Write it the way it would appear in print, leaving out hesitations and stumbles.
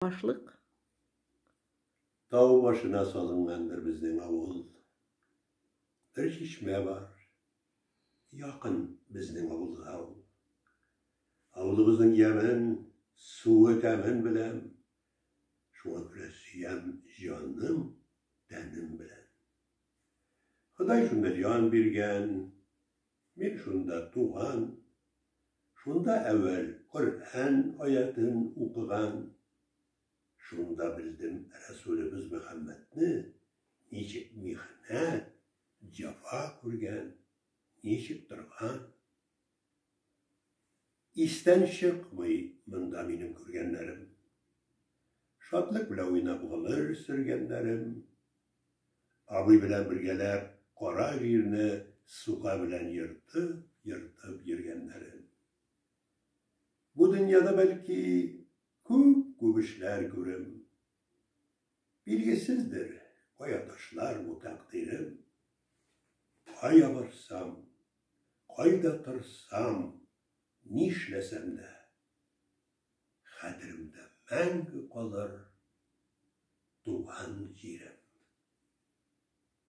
Башлык. Тау башына салынгандыр безнең авыл. Бер чишмә бар. Якын безнең авылга ул. Авылыбызның ямен, суы тәмен беләм. Шуңа күрә сөям җаным, тәнем белән. Ходай шунда җан биргән, мин шунда туган. Шунда әүвәл Коръән аятен укыган. Шунда белдем Рәсүлебез Мөхәммәдне ничек михнәт, җәфа күргән, ничек торган. Истән чыкмый монда минем күргәннәрем. Шатлык белән уйнап гомер сөргәннәрем. Абый белән бергәләп кара җирне сука белән ертып-ертып йөргәннәрен. Бу дөньяда, бәлки, күп-күп эшләр күрем. Билгесездер, кая ташлар бу тәкъдирем. Кая барсам, кайда торсам, нишләсәм дә, хәтеремдә мәңге калыр туган җирем.